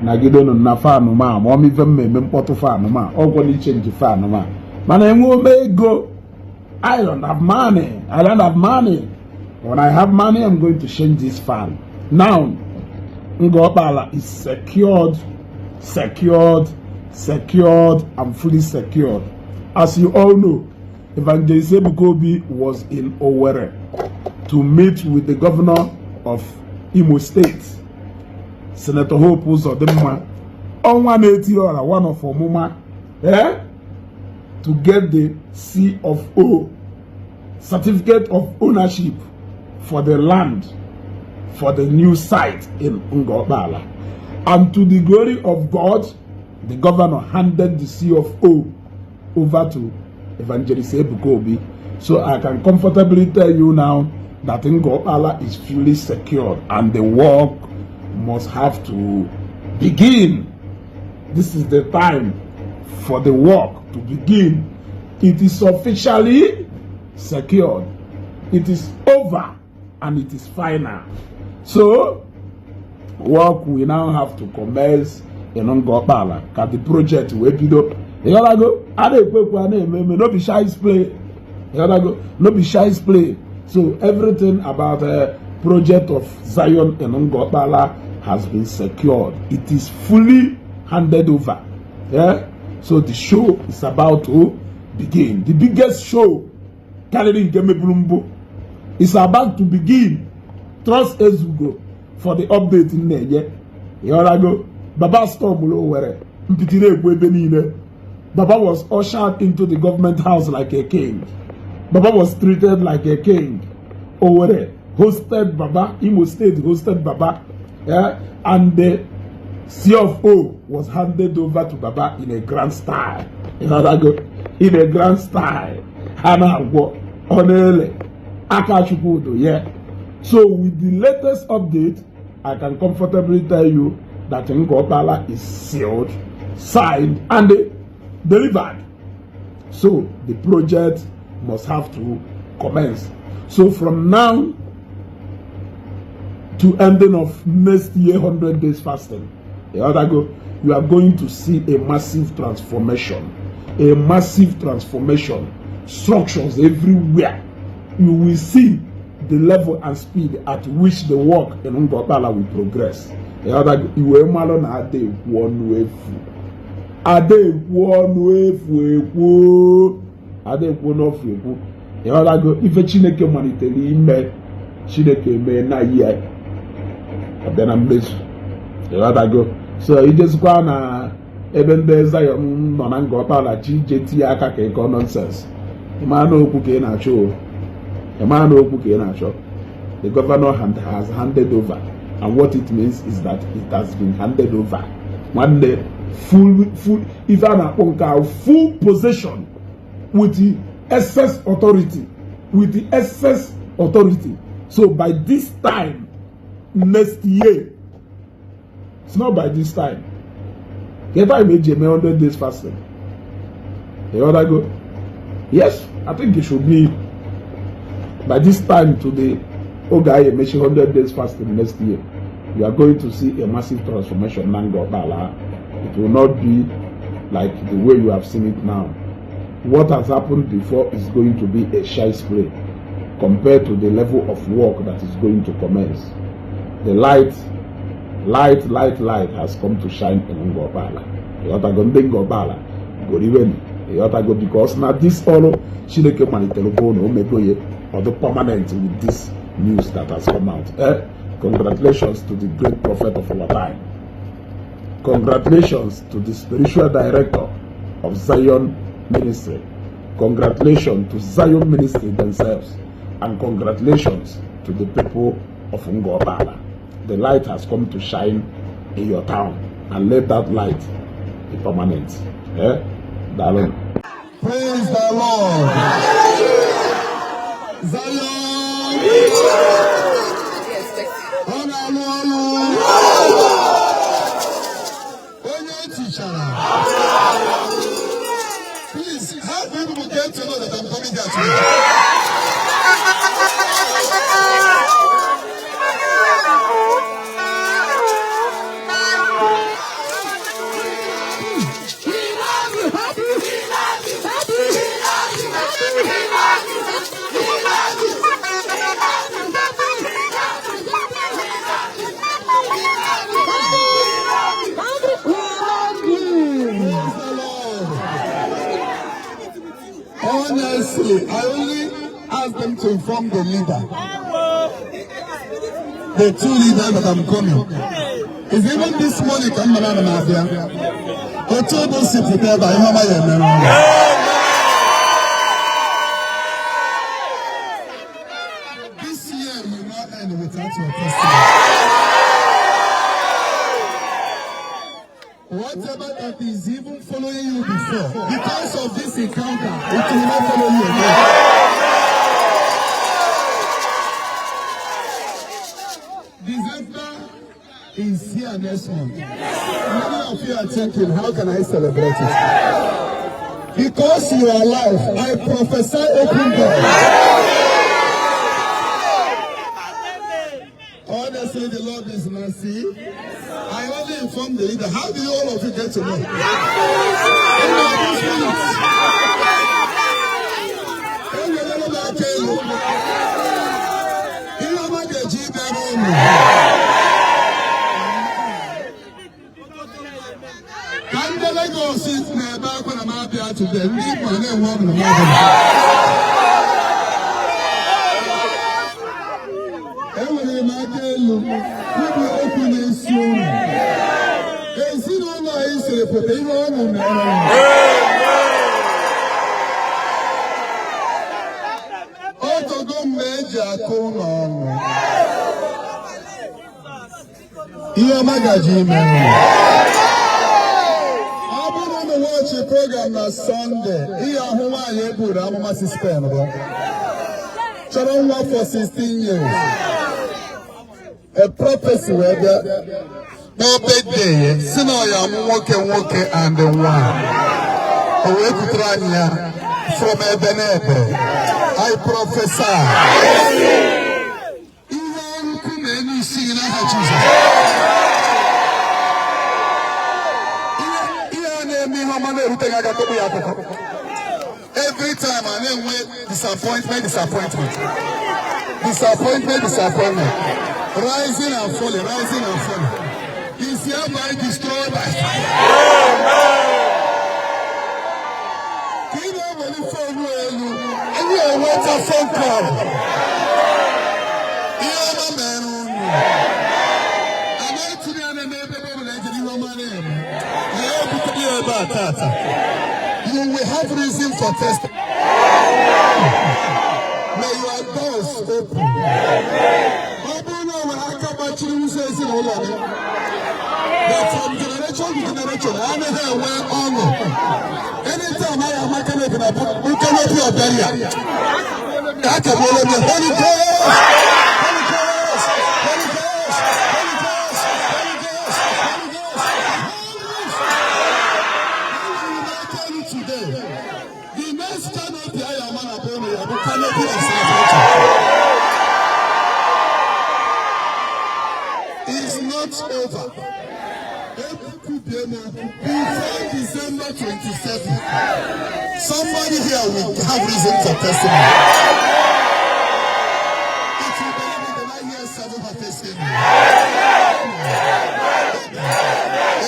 Nagidenu na fan ma ma ọm ife m eme mkpọtụ fan ma ọgwọ na ichange fan ma mana enwe ome ego. I don't have money. I don't have money. When I have money, I'm going to change this fan. Now, Ngor Okpala is secured, secured, secured, and fully secured. As you all know, Evangelist Ebuka Obi was in Owerri to meet with the governor of Imo State, Senator Hope Uzodimma, ọnwa na-etiri ọra one of ọmụma, eh? To get the C of O, certificate of ownership for the land for the new site in Ngor Okpala. And to the glory of God, the governor handed the C of O over to Evangelist Ebuka Obi. So I can comfortably tell you now that Ngor Okpala is fully secured and the work must have to begin. This is the time for the work to begin. It is officially secured. It is over and it is final. So, work we now have to commence in Ngor Okpala ka the project wee bido. Ịghọtago? A na-ekwu ekwu a na-eme eme, no be child's play. Ịghọtago? No be child's play. So everything about project of Zion in Ngor Okpala has been secured. It is fully handed over. Yeah? So the show is about to begin. The biggest show karịrị nke meburu mbụ is about to begin. Trust Ezugo for the update m na-enye. Ịghọtago? Baba storm Owerri, mpịtị na-ekwu ebe niile. Baba was ushered into the government house like a king. Baba was treated like a king. Owerri hosted Baba, Imo State hosted Baba, yeah? And the C of O was handed over to Baba in a grand style. Ịghọtago? In a grand style. Ha na-agwọ, ọ na-ele aka Chukwudo, yeah. So with the latest update, I can comfortably tell you that Ngor Okpala is sealed, signed, and delivered. So the project must have to commence. So from now to ending of next year 100 days fasting, go, you are going to see a massive transformation. A massive transformation. Structures everywhere. You will see the level and speed at which the work in Ngor Okpala will progress. Iwe mmalụ na ada ekwu ọnụ efu. Ada ekwu ọnụ efu ekwu. Ada ekwu n'ofu ekwu. Ịghọtago ife Chineke malitere ime, Chineke eme na ihe ọbịa na mmezu. Ịghọtago? So ijezikwa na ebe ndị Zion nọ na Ngor Okpala chi ije tinye aka ka ịkọ nonsense. Ịma na okwu ka ị na-achọ o. Ịma na okwu ka ị na-achọ. The governor has handed over, and what it means is that it has been handed over. Nwanne, full full ife a na-akpọ nke ahụ full possession with the excess authority, with the excess authority. So by this time next year, it's not by this time. Ke time eji eme 100 days fasting? Ịghọtago? Yes, I think it should be by this time to the oge anyị emechi 100 days fasting next year. You are going to see a massive transformation na Ngor Okpala. It will not be like the way you have seen it now. What has happened before is going to be a child's play compared to the level of work that is going to commence. The light, light, light, light has come to shine in Ngor Okpala. Ịghọtago? Ndị Ngor Okpala goriwenu. Ịghọtago? Because na this ọrụ Chineke malitere bụ na o mego ya ọdụ permanent with this news that has come out. Eh? Congratulations to the great prophet of our time. Congratulations to the spiritual director of Zion Ministry. Congratulations to Zion Ministry themselves. And congratulations to the people of Ngor Okpala. The light has come to shine in your town. And let that light be permanent. Eh? Darling. Praise the Lord. Zion. Ọ na-alụ ọlụ. Onye tichara. Please, how do you people get to know that I'm coming here today? asked them to inform the leader, the two leaders, that I'm coming. Is even this morning ka m mara na m abịa. Otu ebe o si pụta ebe a, ihe ọma ya emere ụlọ. This year will not end without your testimony. Whatever that is even following you before, because of this encounter, it will not follow you again. December is here next month. Many of you are thinking, "How can I celebrate it?" Because you are alive, I prophesy open doors. Honestly, the Lord is mercy. I only informed the leader. How do you all of you get to know? In my spirit. Enwere m aka elu. Ihe ọma ga-eji bịara unu. Ka ndị Lagos na-ebe akwa na m abịa today, ndị Igbo na-enwe ọṅụ na m abịa. Enwere m aka elu kwubi okwu na-esi unu. Ezinụlọ anyị siri pụta ihe ọṅụ mere unu. Otogo mgbe eji akụ ụlọ ọnụ. Ihe ọma gaji ime unu. Ọ bụrụ na watch program na Sunday, ihe ahụ nwaanyị eburu amụma si Spain bịa. Chọrọ nwa for 16 years. A prophecy wee bịa kpọọ birthday ya si na ọ ya amụ nwoke nwoke and nwanyị. O wee kutere anyị ya from ebe na ebe. I prophesy. Ihe nkwu na enu isi gị n'aha Jizọs. Ihe a na-eme ihe ọma na-erute gị aka kpọkpụ ya akụkọ. Every time a na-enwe disappointment, disappointment, disappointment, disappointment, rising and falling, rising and falling. Is hereby destroyed by fire. Ka ị na-eweli phone elu, anyị enweta phone call. Ihe ọma mere unu. Anaghị tinye ya n'ebe ebe ọbụla ejiri ihe ọma na-eme. Na ya ebutere ya ebe a tata. You will have reason for testimony. May your doors open. Ọ bụrụ na o nwere aka gbachiri ụzọ ezinụlọ gị, that from generation to generation anaghị enwe ọṅụ. Anytime I am canopy na canopy of burial, ka a kagbuola m ya. Holy Ghost! Holy Ghost! Holy Ghost! Holy Ghost! Holy Ghost! Holy Ghost! Holy Ghost! Today, the next canopy I am on bụ canopy of salvation. It's not over. Before December 27, somebody here will have reason for testimony. If you believe it, then I hear seven harvest.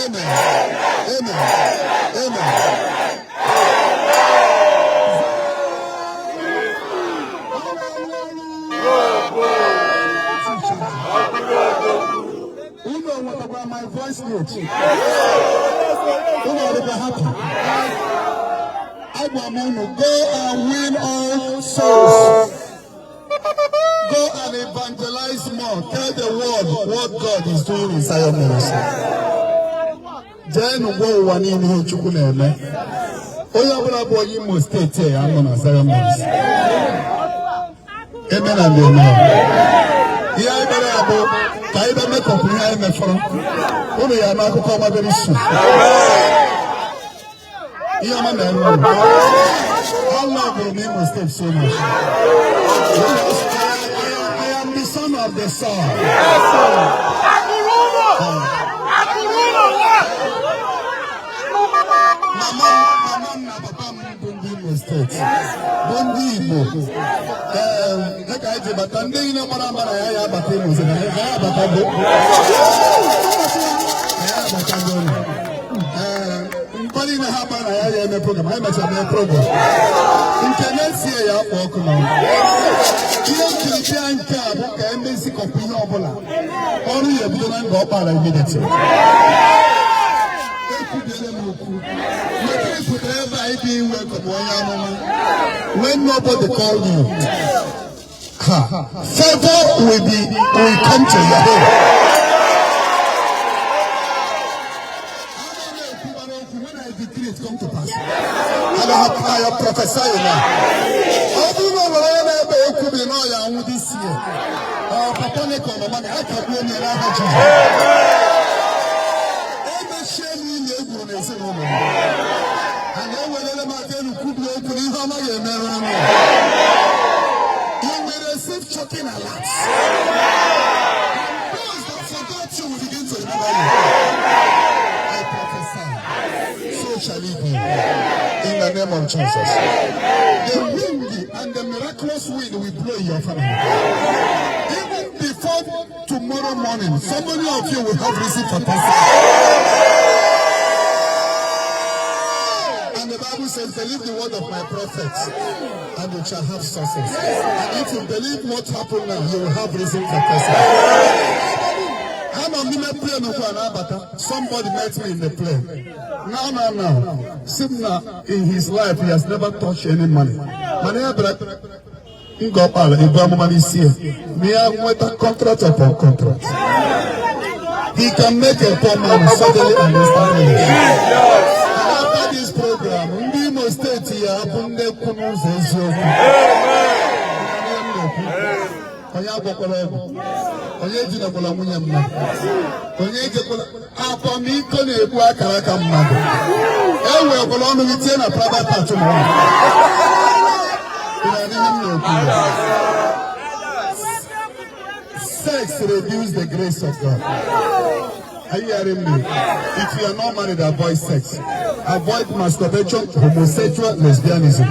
Amen. Amen. Amen. Unu nwetakwara my voice note. Unu ọdịkwa happy. Agwa m unu, go and win all souls. Go and evangelize more. Tell the world what God is doing in Zion Ministry. Jeenụ gwa ụwa niile ihe Chukwu na-eme. Onye ọbụla bụ onye Imo Steeti a nọ na Zion Ministry. Amen and amen. Ihe anyị mere ya bụ ka anyị bịa mekọpụ ihe anyị mefọrọ. Unu ya anụ akụkọ ọma very soon. Ihe ọma mere unu. I love Imo State so much. Because I am the son of the soil. Mama m na papa m bụ ndị Imo Steeti, bụ ndị Igbo. Ee, dịka anyị ji bata, ndị niile mara ama na ya ya abata Imo Steeti, na ya abatago. Na ya abatago. Ee, mgbe niile ha mara na ya ya eme program, anyị mechara mee program. Nke na-esie ya akpọ ọkụ na ihe nkirikiri nke a bụ ka emezikọpụ ihe ọbụla ọrụ ya ebido na Ngor Okpala immediately. Ekwubiele m okwu maka ịpụtara ebe a ịbịa iwe kọbụ onye amụma when nobody called you. Ha, favor will come to your home. When I decree, it come to pass. And I have prophesied now. Ọ bụrụ na ọ nwere onye na-ebe ekwubi na ọ ya anwụ this year, ọ papa ne ka ọmama na akagbuo onye n'aha Jizọs. Emechie m ili e gwuru n'ezinụlọ m. A na-ewelele m aka elu kwubie okwu na ihe ọma ga-emerụ ọnụ. You will receive choking alerts. And those that forgot you will begin to remember you. I prophesy. So shall it be. In the name of Jesus. The wind and the miraculous wind will blow in your family. Even before tomorrow morning, so many of you will have reason for testimony. And the Bible says, "Believe the word of my prophets, and you shall have success." And if you believe what happened now, you will have reason for testimony. Anọ m n'ime plane ugbu a na-abata. Somebody met me in the plane. Now, now, now. Sị m na in his life, he has never touched any money. Mana ya bịara Ngor Okpala ebu amụma n'isi ya. Na ya nweta contract upon contract. He can make a poor man suddenly and instantly. And after this program, ndị Imo State ya abụ ndị kwụ n'ụzọ eziokwu. Ihe m na-ekwu, onye agwakwala ọgwụ, onye ejinakwala nwunye mmadụ, onye ejekwala akwamiko na-egbu akara aka mmadụ. E werekwala ọnụ gị tinye na private part ụmụ nwaanyị. Ị na-anụ ihe m na-ekwu? Sex reduce the grace of God. Are you hearing me? If you are not married, avoid sex. Avoid masturbation, homosexual, lesbianism.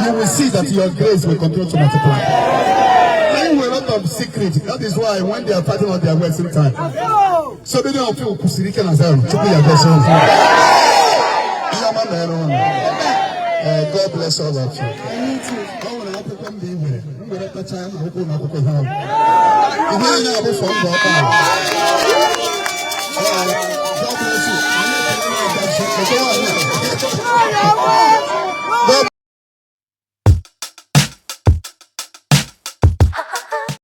You will see that your grace will continue to multiply. I will a lot of secrets. That is why when they are fighting on, they are wasting time. So many of you kwụsịrị ike na Zion. Chukwu ya gozie unu. Ihe ọma mere unu. God bless all of you. Ọ nwere akwụkwọ mba i nwere. M were tacha akwụkwọ na akwụkwọ ihe ọbụ. Ihe niile abụ fọ Ngor Okpala. God bless.